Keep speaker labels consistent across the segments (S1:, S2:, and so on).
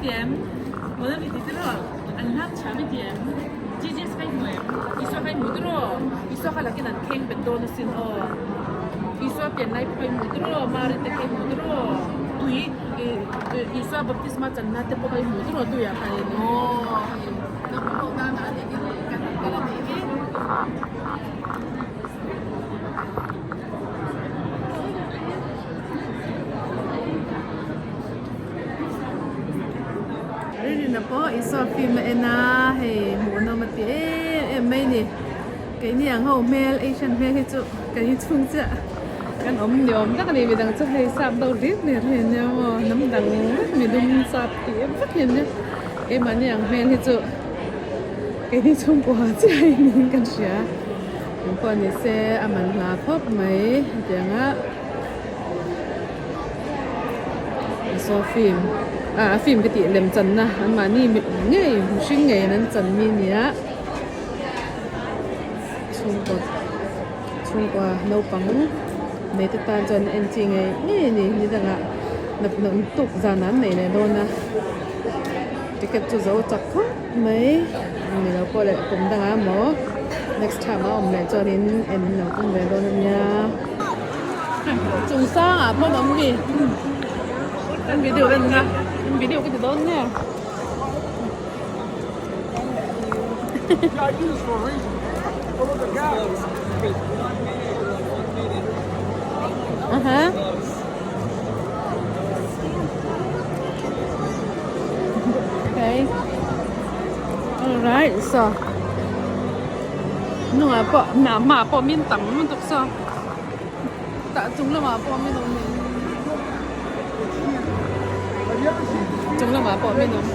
S1: I ti em? Hmuhnawm i ti tiraw? An hlak thiam i ti em? Jesus kha i hmu em? Isua kha i hmu tiraw? Isua kha lakin an kheng bet dawn asin aw. Isua pian lai pawh kha i hmu tiraw? Mari te kha i hmu tiraw? Tui Isua baptisma channa te pawh kha i hmu tiraw tuiah khanin? Aw hei naupang ho tana a nih hi kan kal a nih hi.
S2: Rinrina pawh Isua film a en a hei hmuhnawm a ti em em mai a ni keini ang ho hmel Asian hmel hi chu kan inchhung chiah kan awm ni awm tak a ni midang chu hei sap deuh hlir hlir hi an nia maw hnam dang vek midum sap tih em vek hi an nia keimahni ang hmel hi chu keini chhungkua chiah hi niin kan hria engpawh ni se a man hla khawp mai hetiang a. Saw film ah a film ka tih lem channa an mahni ngei mihring ngeiin an chan mi a ni a chhungkaw chhungkua naupang nei te tan chuan en chi ngei ngei a ni ni dangah nap nawm tuk zan an nei leh dawn a ticket chu zo chak khawp mai ni lo pawh leh kum dangah emaw next time a awm leh chuanin en an lo tum ve dawn a nia.
S1: Chung sangah pawh awm mi kan video en na kan video ka ti dawn nge.
S2: Aha. Okay. Alright, so.
S1: Hnungah pawh hmaah pawh min tam lutuk saw. Tah chung lamah pawh min awm nen chung lamah pawh min awm.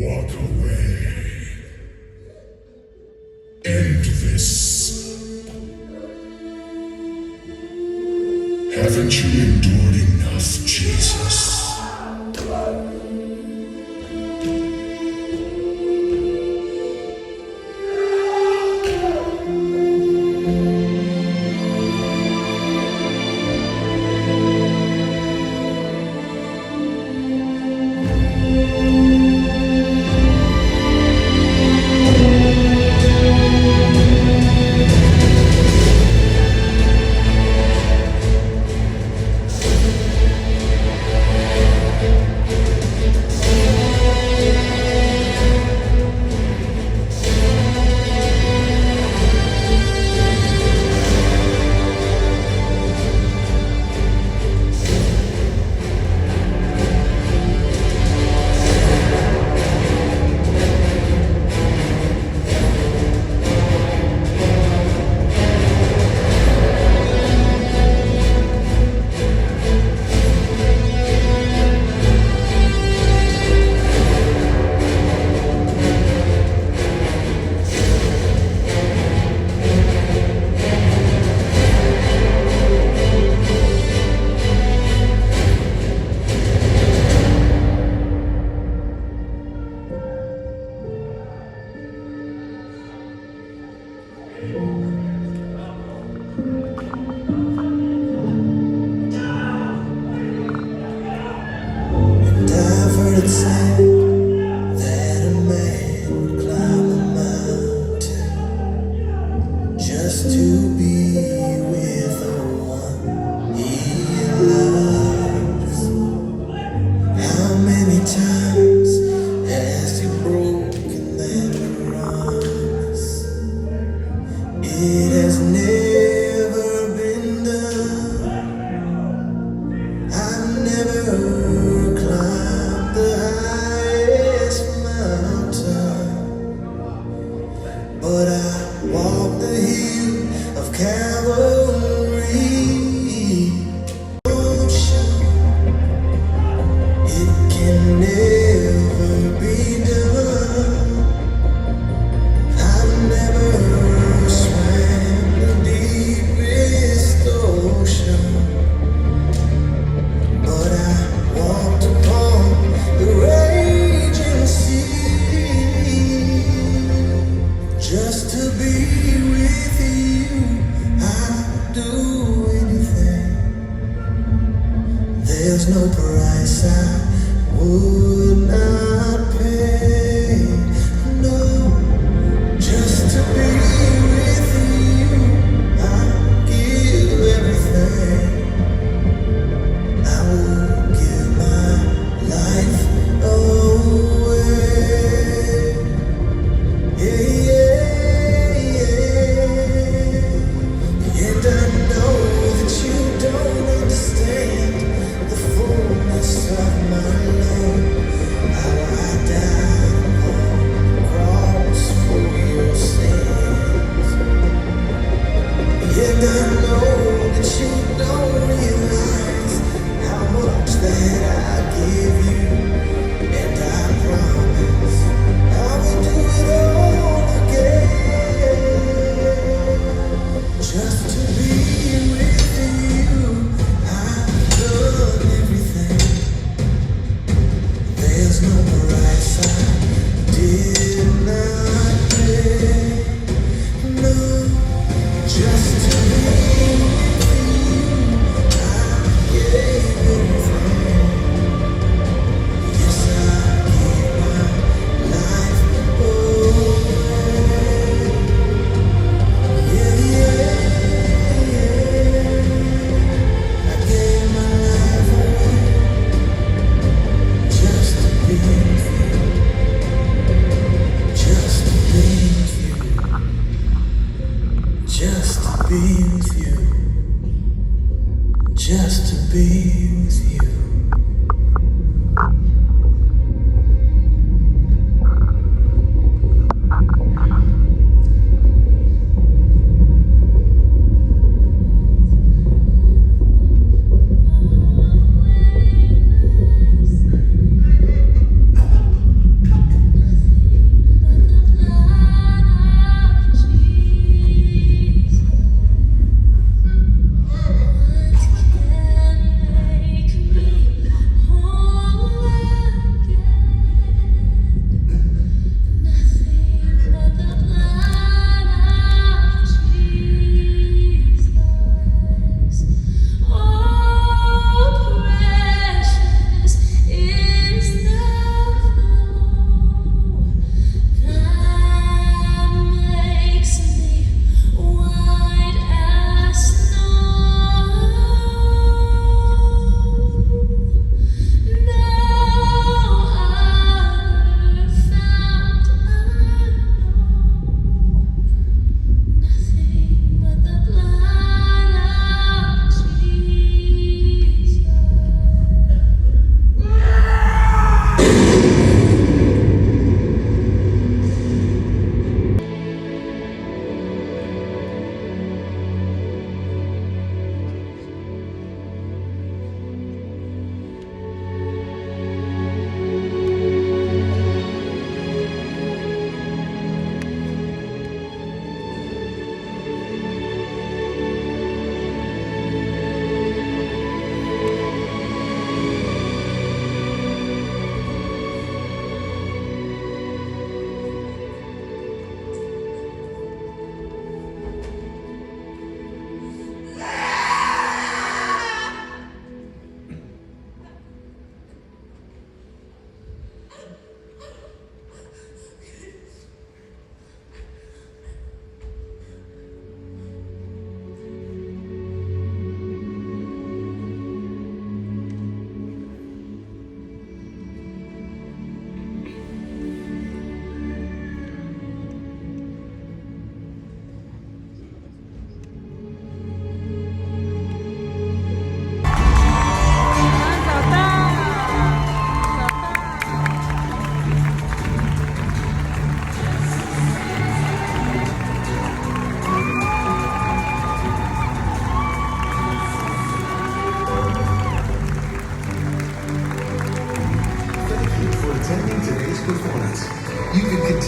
S3: Walk away. End this. Haven't you endured enough, Jesus?
S4: closer. But I walk the hill of Calvary. Ocean, It can never be done. I've never swam the deepest ocean, but I walked upon the raging sea just to be with you. I'd do anything. There's no price I would not pay. No, just to be with you, I give everything. I will give my life away. Yeah, yeah, yeah. And I know that you don't understand the fullness of my love. How I died upon the cross for your sins. And I know that you don't realize how much that I give you. And I promise I will do it all again. Just to be with you, I've done everything. There's no price I did not pay. No, just to be with you, I gave everything. Yes, I gave my life away. Yeah, yeah, yeah. I gave my life away just to be with you, just to be with you, just to be with you, just to be with you.
S5: What can make me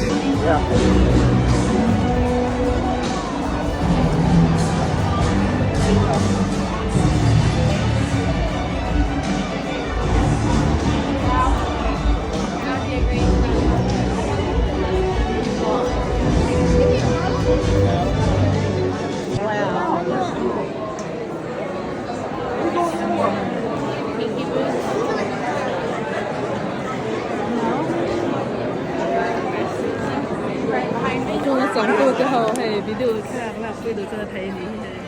S2: Chunga changtu te ho hei video thlalak lak pui duh chuan a thei a nih hi hei.